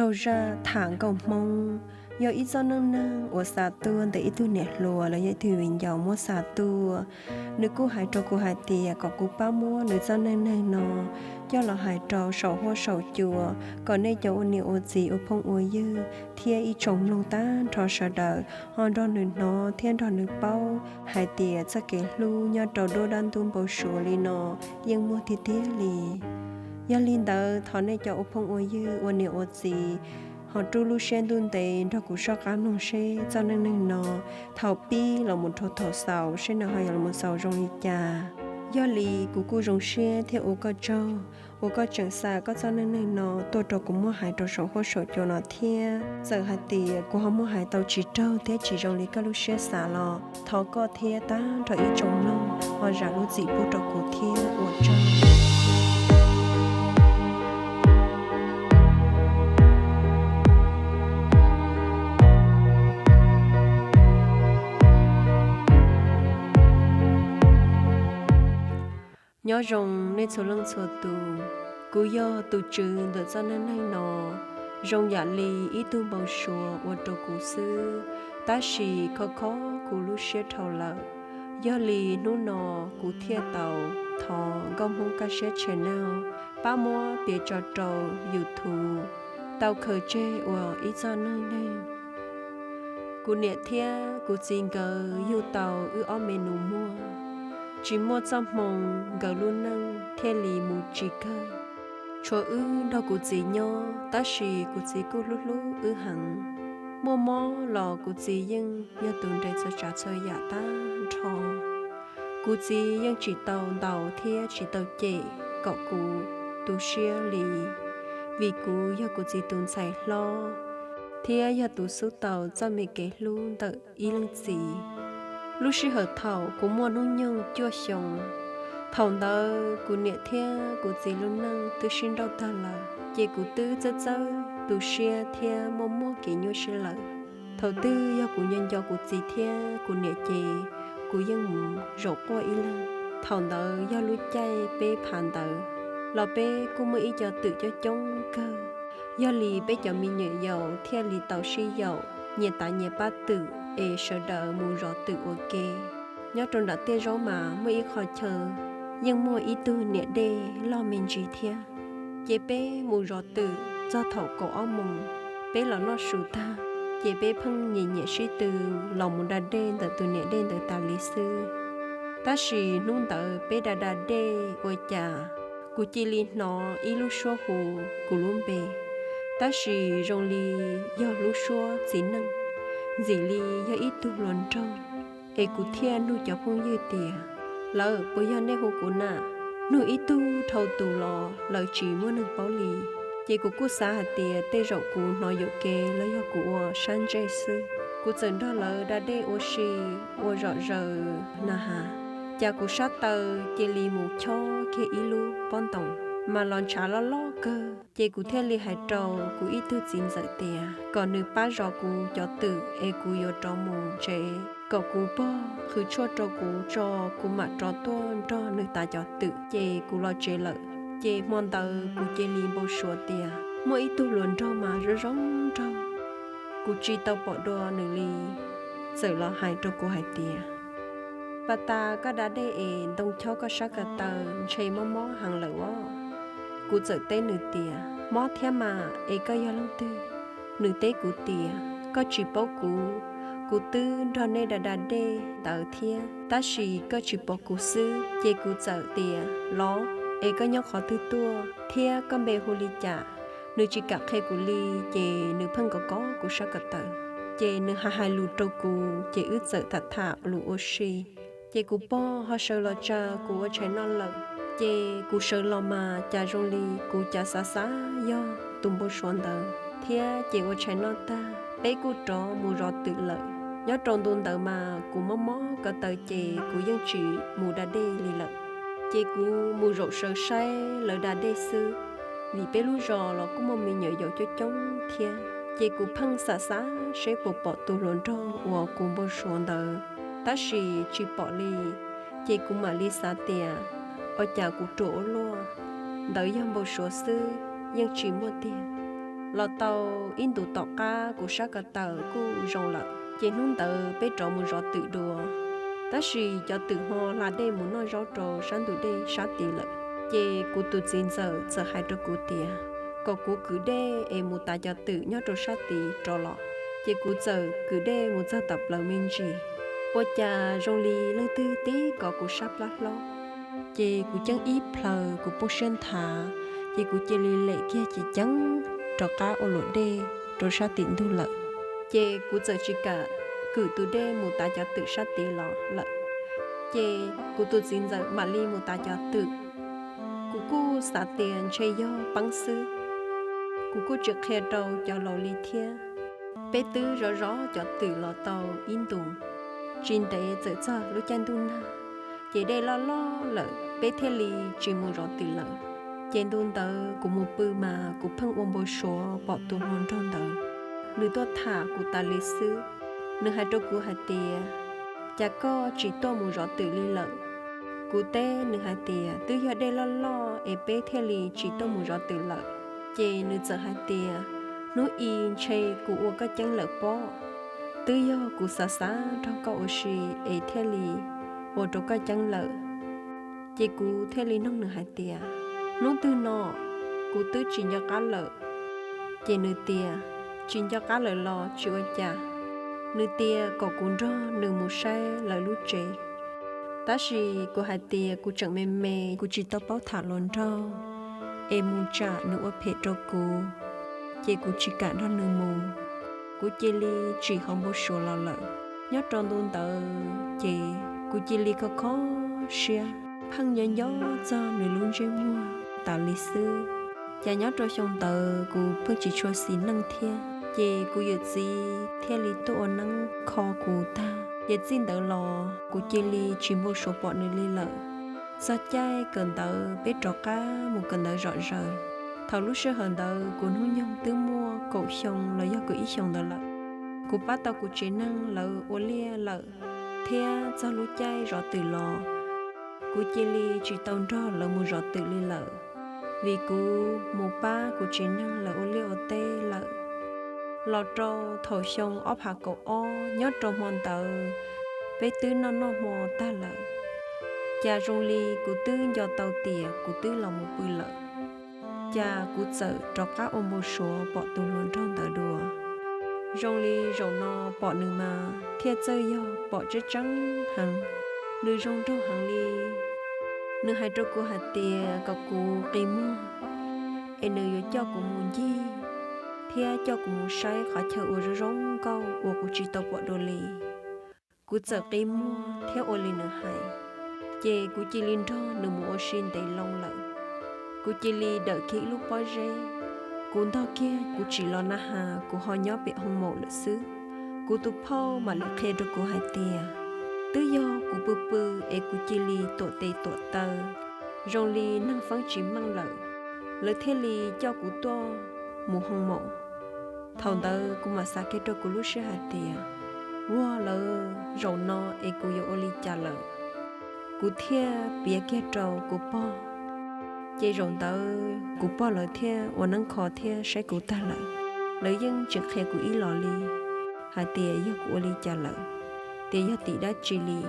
Zaj tham nkauj Hmoob yog ib txoj neej neeg uas xa tuaj ntawm ib tug niam hluas los yog ib tug viv ncaus muab xa tuaj. Nws kuj hais rau kuv hais tias kom kuv pab muab nws txoj neej neeg no coj los hais rau saum huab saum cua, kom nej cov ua niam ua txiv ua phooj ua ywg thiab ib tsoom mloog tag nrho sawv daws ho nrog nws hnov thiab nrog nws paub hais tias txoj kev hlub nyob rau duab dab ntub npau suav li no yeej muaj tiag tiag li. Yog li ntawd thov nej cov ua phooj ua ywg ua niam ua txiv ho rub lub siab ntuj ntev nrog kuv soj qab mloog seb txoj neej neeg no thaum pib los mus rau thaum xaus seb nws ho yuav los xaus zoo li cas. Yog li kuv kuj zoo siab thiab ua koj tsaug uas koj tseem xa koj txoj neej neeg no tuaj rau kuv muab hais rau saum huab saum cua no thiab. Txawm hais tias kuv ho muab hais tau tsis raug thiab tsis zoo li koj lub siab xav los thov koj thiab tag nrho ib tsoom mloog ho zam lub txim pub rau kuv thiab ua tsaug. Nyob zoo nej txhua leej txhua tus, kuv yog tus tswv ntawm txoj neej neeg no, zoo yam li ib tug npau suav ua rau kuv xwb, tab sis khov kho kuv lub siab dhau lawm. Yog li hnub no kuv thiaj tau thov Nkauj Hmoob Kaj Siab Channel pab muab piav tso rau YouTube tau khaws tseg ua ib txoj neej neeg. Kuv niam thiab kuv txiv nkawd yug tau wb ob me nus muag, tsis muaj txoj hmoo nkawd lub neej thiaj li mus tsis kawg. Tshuav wb nrog kuv txiv nyob, tab sis kuv txiv kuj hlub hlub wb heev. Muaj mob los kuv txiv yeej yog tus nres txhua tsav txhua yam tag nrho. Kuv txiv yeej tsis tau ntaus thiab tsis tau cem kom kuv tu siab li, vim kuv yog kuv txiv tus ntxhais hlob thiab yog tus xub tau txoj me kev hlub ntawm ib leej txiv. Lub sij hawm thaum kuv muaj hnub nyoog cuaj xyoos, thaum ntawd kuv niam thiab kuv txiv lub neej twb sib nrauj tag lawm, ces kuv twb txawj txawj tu siab thiab muaj muaj kev nyuaj siab lawm. Thaum twg yog kuv nco nco kuv txiv thiab kuv niam ces kuv yeej mus zaum quaj ib leeg. Thaum ntawd yog lub caij peb phav ntawd los peb kuj muaj ib co twm coob coob kawg. Yog li peb cov me nyuam yaus thiaj li tau sib yaum nyias tav nyias pab twm es sawv daws mus zov twm ua ke. Nyob rau nram tiaj zaub mas muaj ib qho chaw yeej muaj ib tug niam dej loj me ntsis thiab. Ces peb mus zov twm txog thaum kaum ob moos, peb los noj su tag, ces peb pheej nyiam nyiam sib tw los mus da dej ntawm tus niam dej ntawd tas li xwb. Tab sis hnub ntawd peb da da dej ua cas kuv cia li hnov ib lub suab hu kuv lub npe, tab sis zoo li yog lub suab txiv neej, ntxim li yog ib tug hluas nraug. Es kuv thiaj nug cov phooj ywg tias, lawv puas yog nej hu kuv na? Nug ib tug dhau tus los lawv tsis muaj neeg paub li. Ces kuv kuj xav hais tias tej zaum kuv hnov yuam kev los yog kuv ua sab ntsej xwb. Kuv txawm nrog lawv da dej ua si, ua zom zaws na has, cas kuv sab taw cia li mus chob kiag ib lub pob ntoos mas los ntshav loj loj kawg. Ces kuv thiaj li hais rau kuv ib tug txiv ntxawm tias kom nws pab zov kuv cov twm es kuv yuav rov mus tsev, kom kuv pog qhwv tshuaj rau kuv tso, kuv mam rov tuaj nrog nws tav cov twm ces kuv los tsev lawm. Ces hmo ntawd kuv cia li npau suav tias muaj ib tug hluas nraug mas zoo zoo nraug, kuv tsis tau pom dua nws li, txawm los hais rau kuv hais tias, pas tas koj da dej es ntoo chob koj sab ko taw ntshe mob mob heev lawm os. Kuv txawm teb nws tias, mob thiab mas, es koj yog leej twg? Nws teb kuv tias, koj tsis paub kuv, kuv twb nrog nej da da dej ntawd thiab, tab sis koj tsis pom kuv xwb. Ces kuv txawm tias, los, es koj nyob qhov twg tuaj thiab koj npe hu li cas? Nws tsis kam qhia kuv li, ces nws pheej kov kov kuv sab ko taw, ces nws hais hais lus rau kuv, ces wb txawm tham tham lus ua si. Ces kuv pog ho sawv los tsa kuv ua tshais noj lawm. Ces kuv sawv los mas cas zoo li kuv cas xav xav yog tus npau suav ntawd thiab. Ces ua tshais noj tag peb kuj rov mus zov twm lawm. Nyob rau ntu ntawd mas kuv mob mob ko taw ces kuv yeej tsis mus da dej li lawm. Ces kuv mus zaum sawv saib lawv da dej xwb, vim peb lub zos los kuj muaj me nyuam yaus coob coob thiab. Ces kuv pheej xav xav seb puas pom tus hluas nraug uas kuv npau suav ntawd, tab sis tsis pom li. Ces kuv mam li xav tias, ua cas kuv ruam ua luaj, ntawd yog npau suav xwb, yeej tsis muaj tiag. Los tau ib ntus tom qab kuv sab ko taw kuj zoo lawm, ces hnub ntawd peb rov mus zov twm dua. Tab sis cov twm ho hla dej mus noj zaub rau sab ntug dej sab tid lawm. Ces kuv tus txiv ntxawm txawm hais rau kuv tias kom kuv kwm dej es mus tav cov twm nyob rau sab tid rov los. Ces kuv txawm kwm dej mus txog tom plaws me ntsis, ua cas zoo li leej twg tib kov kuv sab plab hlob. Ces kuv ceeb ib plhaws kuv poob siab nthav, ces kuv cia li lem kiag ceev ceev rov qab ua luam dej rau sab tim ntug lawm. Ces kuv txawm tsis kam kwm tus dej mus tav cov twm sab tid los lawm. Ces kuv tus txiv ntxawm mam li mus tav cov twm. Kuv kuj xav tias ntshe yog peeb xwb, kuv kuj tsis qhia rau cov laus li thiab. Peb twb zov zov cov twm los tau ib ntus, tsis ntev txawm txog lub caij ntuj nag, ces dej loj loj lawm peb thiaj li tsis mus zov twm lawm. Ces ntu ntawd kuv mus pw mas kuv pheej ua npau suav pom tus hluas nraug ntawd, nws tuaj tham kuv tas li xwb. Nws hais rau kuv hais tias, cas koj tsis tuaj mus zov twm li lawm? Kuv teb nws hais tias twb yog dej loj loj es peb thiaj li tsis tuaj mus zov twm lawm. Ces nws txawm hais tias, hnub i ntshe kuv ua koj ceeb lawm pob, twb yog kuv xav xav nrog koj ua si es thiaj li ua rau koj ceeb lawm. Ces kuv thiaj li nug nws hais tias, hnub twg no? Kuv twb tsis nco qab lawm. Ces nws tias, tsis nco qab lawm los tsis ua cas. Nws tias kom kuv nrog nws mus saib lawv lub tsev. Tab sis kuv hais tias kuv tseem me me, kuv tsis tau paub tham hluas nraug, es mus tsam nws ua phem rau kuv, ces kuv tsis kam nrog nws mus. Kuv cia li tsim hauv npau suav los lawm. Nyob rau ntu ntawd ces kuv cia li kho kho siab, pheej nco nco txog nws lub ntsej muag tas li xwb. Cas nyob rau xyoo ntawd kuv pheej tsis tshua xis neej thiab, ces kuv yawm txiv thiaj li tuaj ua neeb kho kuv tag. Ces txij ntawd los kuv cia li tsis npau suav pom nws li lawm. Txog caij kawm ntawv peb rov qab mus kawm ntawv zom zaws. Thaum lub sij hawm ntawd kuv hnub nyoog twb muaj kaum xyoo los yog kaum ib xyoos ntawd lawm. Kuv pab tau kuv tsev neeg lawv ua liaj lawm, thiab txog lub caij zov twm los, kuv cia li tsis tau nrog lawv mus zov twm li lawm, vim kuv mus pab kuv tsev neeg lawv ua liaj ua teb lawm. Los rau thaum xyoo ob phav kaum ob nyob rau hmo ntawd, peb twb noj noj hmo tag lawm, cas zoo li kuv twb nco tau tias kuv twb los mus pw lawm. Cas kuv txawm rov qab ua npau suav pom tus hluas nraug ntawd dua. Zoo li zaum no pom nws mas thiaj txawj yog pom tseeb tseeb heev. Nws zoo nraug heev li. Nws hais rau kuv hais tias kom kuv qi muag, es nws yuav coj kuv mus ncig, thiab coj kuv mus saib qhov chaw uas zoo zoo nkauj uas kuv tsis tau pom dua li. Kuv txawm qi muag thiab ua li nws hais, ces kuv cia li nrog nws mus ua si ntev loo lawm. Kuv cia li dawm kiag ib lub pob zeb, kuv ntog kiag kuv tsim los na has kuv ho nyob pem hoo maum lawm xwb. Kuv tus phauj mam li qhia rau kuv hais tias, twb yog kuv pw pw es kuv cia li tuam tes tuam taw, zoo li neeg feeb tsis meej lawm, lawv thiaj li coj kuv tuaj mus hoo maum. Thaum ntawd kuv mam xav kiag rau kuv lub siab hais tias, uag, lawv zaum no es kuv yuav ua li cas lawm? Kuv thiaj piav kiag rau kuv pog. Ces zaum ntawd kuv pog lawv thiaj ua neeb kho thiab saib kuv tag lawm. Lawv yeej tsis qhia kuv ib los li hais tias yog kuv ua li cas lawm, tias yog tim dab tsi li.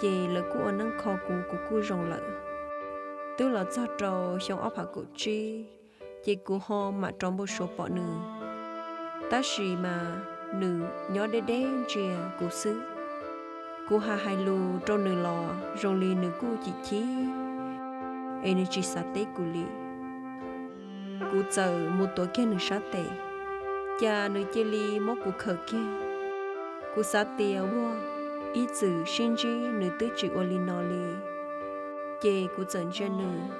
Ces lawv kuj ua neeb kho kuv, kuv kuj zoo lawm. Twb los txog rau xyoo ob phav kaum tsib, ces kuv ho mam rov npau suav pom nws. Tab sis mas nws nyob deb deb ntsia kuv xwb. Kuv hais hais lus rau nws los zoo li nws kuj chim chim, es nws tsis xav teb kuv li. Kuv txawm mus tuav kiag nws sab tes, cas nws cia li muab kuv khawm kiag. Kuv xav tias uag, ib txwm sib ntsib nws twb tsis ua li no li. Ces kuv txawm ntsia nws,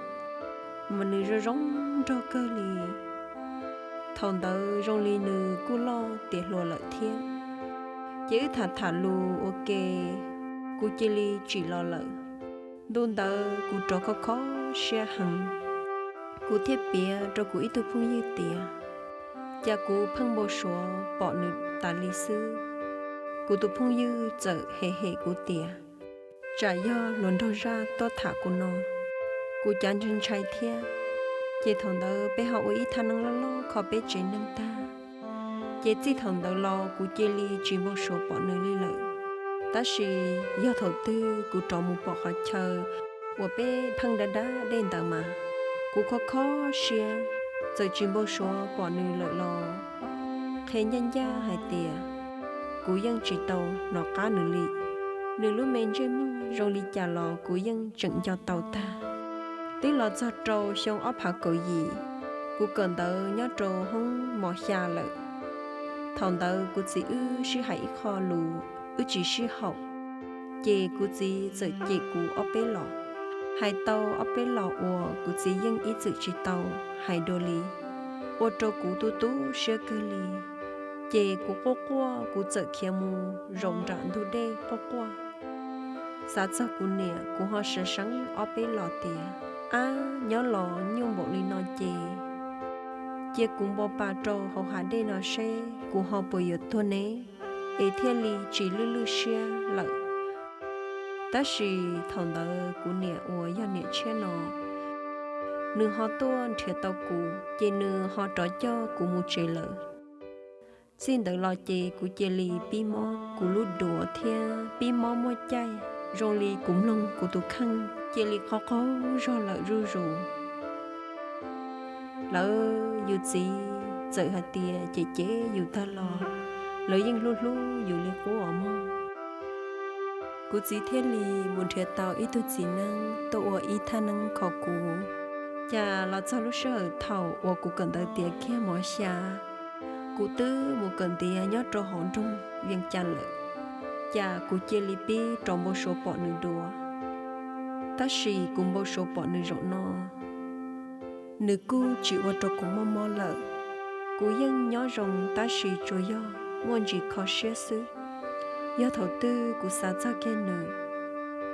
mas nws zoo zoo nraug kawg li. Thaum ntawd zoo li nws kuj loj tiav hluas lawm thiab. Ces wb tham tham lus ua ke, kuv cia li tsim los lawm. Ntu ntawd kuv rov kho kho siab heev, kuv thiaj piav rau kuv ib tug phooj ywg tias, cas kuv pheej npau suav pom nws tas li xwb. Kuv tus phooj ywg txawm hem hem kuv tias, tsam yog hluas nraug zaj tuaj tham kuv no, kuv cav ntshai ntshai thiab. Ces thaum ntawd peb ho ua ib thaj neeb loj loj kho peb tsev neeg tag. Ces txij thaum ntawd los kuv cia li tsis npau suav pom nws li lawm. Tab sis yog thaum twg kuv rov mus pom qhov chaw uas peb pheej da da dej ntawd mas, kuv kho kho siab, txawm tsis npau suav pom nws lawm los qhia ncaj ncaj hais tias kuv yeej tsis tau hnov qab nws li. Nws lub me ntsej muag zoo li cas los kuv yeej tseem nco tau tag. Twb los txog rau xyoo ob phav kaum yim, kuv kawm ntawv nyob rau hoob mos xya lawm. Thaum ntawd kuv txiv wb sib hais ib qho lus, wb tsis sib haum. Ces kuv txiv txawm cem kuv ob peb los. Hais tau ob peb los uas kuv txiv yeej ib txwm tsis tau hais dua li, ua rau kuv tu tu siab kawg li. Ces kuv quaj quaj, kuv txawm khiav mus zaum nram ntug dej quaj quaj. Xav txog kuv niam, kuv ho sav seeb ob peb los tias, ab, nyob los nyuaj npaum li no ces cia kuv npo pa rau hauv hav dej no seb kuv ho puas yuav tuag ne, es thiaj li tsis lwj lwj siab lawm. Tab sis thaum ntawd kuv niam uas yog niam tshiab no, nws ho tuaj nrhiav tau kuv, ces nws ho rov coj kuv mus tsev lawm. Txij ntawd los ces kuv cia li pib mob kuv lub duav thiab pib mob muaj caij, zoo li kuv mloog kuv tus kheej cia li qaug qaug zog lawm zuj zus. Lawv, yus txiv txawm hais tias cem cem yus tag los lawv yeej hlub hlub yus li qub os mog. Kuv txiv thiaj li mus nrhiav tau ib tug txiv neeb tuaj ua ib thaj neeb kho kuv. Cas los txog lub sij hawm thaum uas kuv kawm ntawv tiav kiag mos xya, kuv twb mus kawm ntiav nyob rau hauv nroog Vias Cas lawm, cas kuv cia li pib rov npau suav pom nws dua. Tab sis kuv npau suav pom nws zaum no, nws kuj tsis ua rau kuv mob mob lawm. Kuv yeej nyob zoo tab sis tsuas yog muaj ntsis kho siab xwb. Yog thaum twg kuv xav txog kiag nws,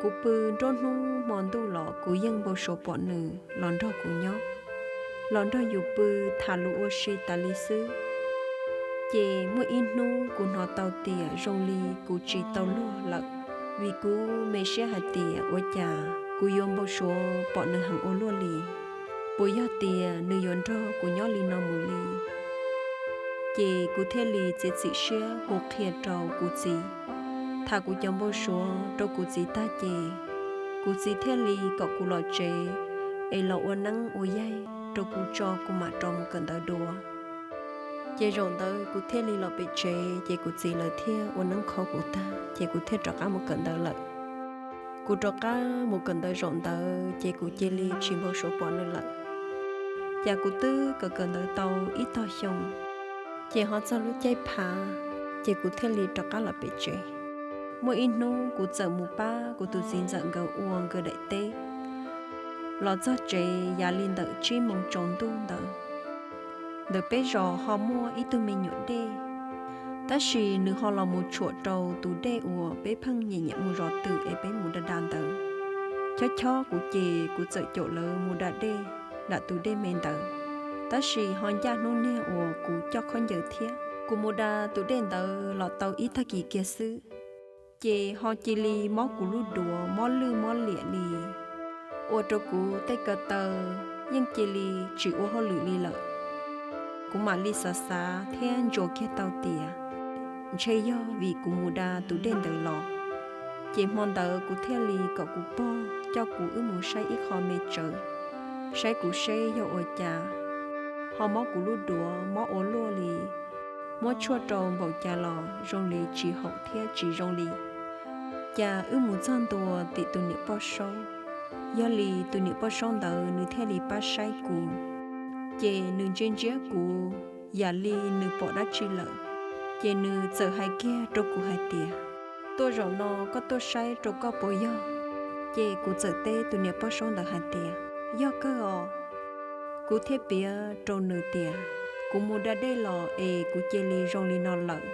kuv pw nruab hnub hmo ntuj los kuv yeej npau suav pom nws los nrog kuv nyob, los nrog yus pw tham lus ua si tas li xwb. Ces muaj ib hnub kuv hnov tau tias zoo li kuv tsis tau luag lawm, vim kuv me siab hais tias ua cas kuv yuav npau suav pom nws heev ua luaj li. Puas yog tias nws yuav nrog kuv nyob li no mus li? Ces kuv thiaj li txiav txim siab hu qhia rau kuv txiv. Tham kuv cov npau suav rau kuv txiv tag ces kuv txiv thiaj li kom kuv los tsev es los ua neeb ua yaig rau kuv tso kuv mam rov mus kawm ntawv dua. Ces zaum ntawd kuv thiaj li los pem tsev ces kuv txiv lawv thiaj ua neeb kho kuv tag ces kuv thiaj rov qab mus kawm ntawv lawm. Kuv rov qab mus kawm ntawv zaum ntawd ces kuv cia li tsis npau suav pom nws lawm. Cas kuv twb kawm kawm ntawv tau ib tog xyoo, ces ho txog lub caij phav, ces kuv thiaj li rov qab los pem tsev. Muaj ib hnub kuv txawm mus pab kuv tus txiv ntxawm nkawd ua nkawd daim teb. Los txog tsev yav li ntawm tsib moos tsaus ntuj ntawd, ntawm peb zos ho muaj ib tug me nyuam dej, tab sis nws ho los mus tshuam rau tus dej uas peb pheej nyiam nyiam mus zov twm es peb mus da da ntawd. Chob chob kuv ces kuv txawm caum lawv mus da dej nram tus dej me ntawd, tab sis ho ncaj hnub niag uas kuv coj khaub ncaws thiab. Kuv mus da tus dej ntawd los tau ib tag kis kiag xwb, ces ho cia li mob kuv lub duav mob lwj mob liam li, ua rau kuv tej ko taw yeej cia li tsis ua hauj lwm li lawm. Kuv mam li xav xav thiab ntsuas kiag tau tias ntshe yog vim kuv mus da tus dej ntawd los. Ces hmo ntawd kuv thiaj li kom kuv pog coj kuv wb mus saib ib qho me tsawv, saib kuv seb yog ua cas ho mob kuv lub duav mob ua luaj li. Muab tshuaj rau npaum cas los zoo li tsis haum thiab tsis zoo li. Cas wb mus txog ntua tim tus niam poj saub, yog li tus niam poj saub ntawd nws thiaj li pab saib kuv. Ces nws ntsia ntsia kuv yam li nws pom dab tsi lawm, ces nws txawm hais kiag rau kuv hais tias, tuaj zaum no koj tuaj saib rau koj puas yog? Ces kuv txawm teb tus niam poj saub ntawd hais tias, yog kawg os. Kuv thiaj piav rau nws tias, kuv mus da dej los es kuv cia li zoo li no lawm,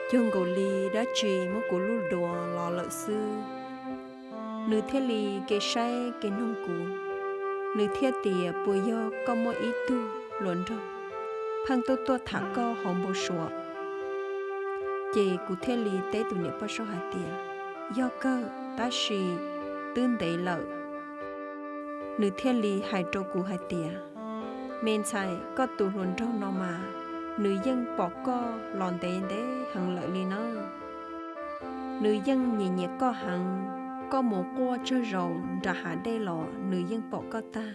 cuag nkaus li dab tsi muab kuv lub duav los lawm xwb. Nws thiaj li ke saib ke noog kuv, nws thiaj tias, puas yog koj muaj ib tug hluas nraug pheej tuaj tuaj tham koj hauv npau suav? Ces kuv thiaj li teb tus niam poj saub hais tias, yog kawg tab sis twb ntev lawm. Nws thiaj li hais rau kuv hais tias, Me ntxhais, koj tus hluas nraug no mas, nws yeej pom koj los ntev ntev heev lawm li nawb. Nws yeej nyiam nyiam koj heev, koj mus quaj tsawg zaus nram hav dej los nws yeej pom koj tag.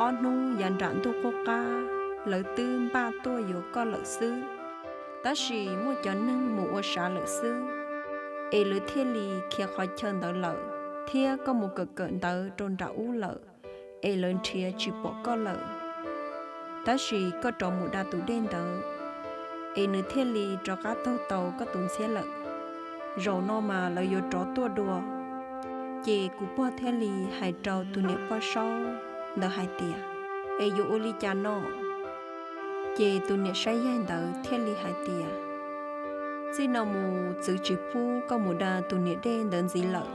Ob hnub yav nram ntuj qub qab, lawv twb npaj tuaj yuav koj lawm xwb. Tab sis muaj cov neeg mus ua sav lawm xwb, es lawv thiaj li khiav qhov chaw ntawd lawm, thiab koj mus kawm kawm ntawv rau nram ub lawm, es lawv nrhiav tsis pom koj lawm. Tab sis koj rov mus da tus dej ntawd, es nws thiaj li rov qab taug tau koj tus ntxhiab lawm. Zaum no mas lawv yuav rov tuaj dua. Ces kuv pog thiaj li hais rau tus niam poj saub ntawd hais tias, Es yuav ua li cas no? Ces tus niam saib yaig ntawd thiaj li hais tias, Txij no mus txwv tsis pub koj mus da tus niam dej ntawd ntxiv lawm.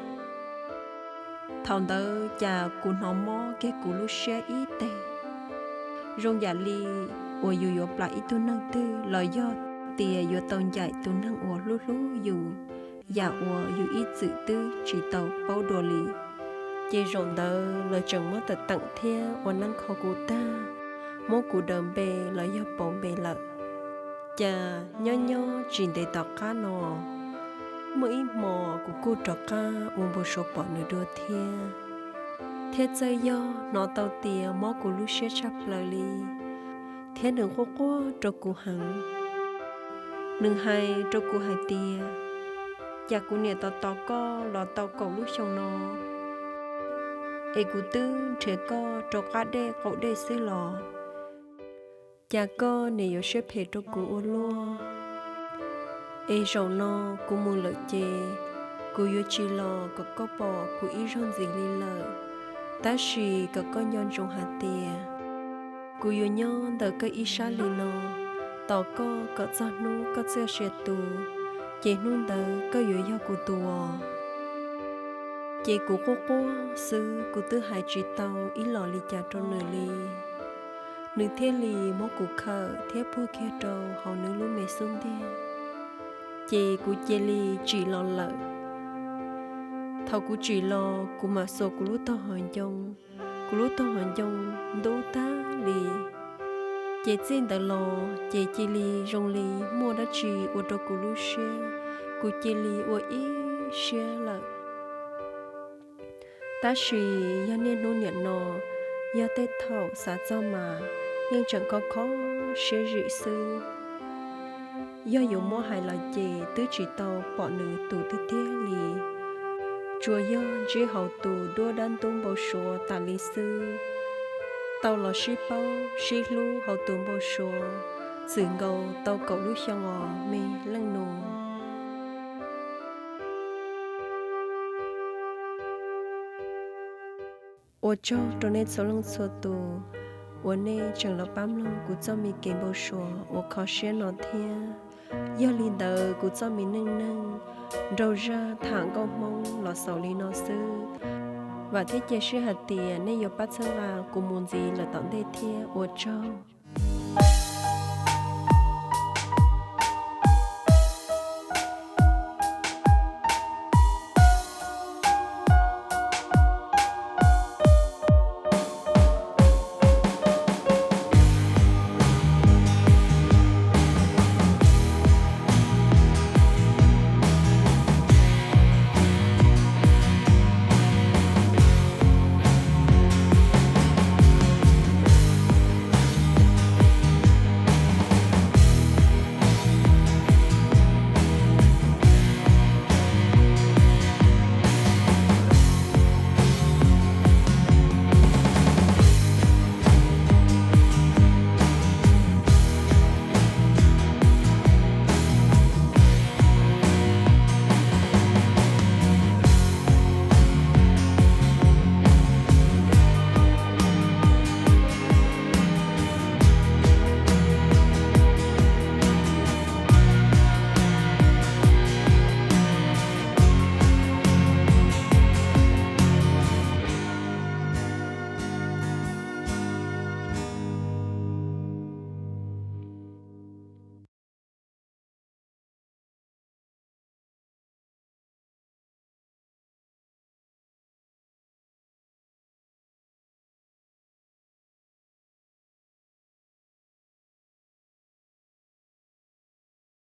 Thaum ntawd cas kuv hnov mob kiag kuv lub siab ib teg, zoo yam li uas yus yuav plam ib tug neeg twg los yog tias yuav tau ncaim tus neeg uas hlub hlub yus, yam uas yus ib txwm twb tsis tau paub dua li. Ces zaum ntawd lawv tseem muab tawm teem thiab ua neeb kho kuv tag, muab kuv daws npe los yog pauv npe lawm. Cas nyob nyob tsis ntev tom qab no, muaj ib hmo kuv kuj rov qab ua npau suav pom nws dua thiab. Thiab txawm yog hnov tau tias mob kuv lub siab tshaj plaws li, thiab nws quaj quaj rau kuv heev. Nws hais rau kuv hais tias, Cas kuv niam tos tos koj los tau kaum lub xyoo no, es kuv twb nrhiav koj rau qab dej qaum dej xwb los, cas koj niam yuav siab phem rau kuv ua luaj? Es zaum no kuv mus lawm ces, kuv yuav tsis los kom koj pom kuv ib zaug ntxiv li lawm. Tab sis kom koj nco ntsoov hais tias, kuv yuav nyob ntawm koj ib sab li no, tos koj kom txog hnub koj txiaj sia tus, ces hnub ntawd koj yuav yog kuv tus os. Ces kuv quaj quaj xwb, kuv twb hais tsis tau ib los li cas rau nws li. Nws thiaj li muab kuv khawm thiab puag kiag rau hauv nws lub me xub ntiag, ces kuv cia li tsim los lawm. Thaum kuv tsim los, kuv mam xuas kuv lub tog hauv ncoo, kuv lub tog hauv ncoo ntub tag li. Ces txij ntawd los ces cia li zoo li muaj dab tsi ua rau kuv lub siab, kuv cia li ua ib siab lawm. Tab sis yog niaj hnub niam no, yog tej thaum xav txog mas yeej tseem kho kho siab zim xwb. Yog yuav muab hais los ces twb tsis tau pom nws tus tiag tiag li, tsuas yog ntsib hauv tus duab dab ntub npau suav tas li xwb. Tau los sib paub sib hlub hauv tus npau suav txwm nkaus tau kaum lub xyoo os me leej nus. Ua tsaug rau nej txhua leej txhua tus uas nej tseem los pab mloog kuv txoj me kev npau suav uas kho siab no thiab. Yog li ntawd kuv txoj me neej neeg nraug zaj tham nkauj Hmoob los xaus li no xwb. Vam thiab cia siab hais tias nej yuav pab txhawb nqa kuv mus ntxiv lawm tom ntej thiab, ua tsaug.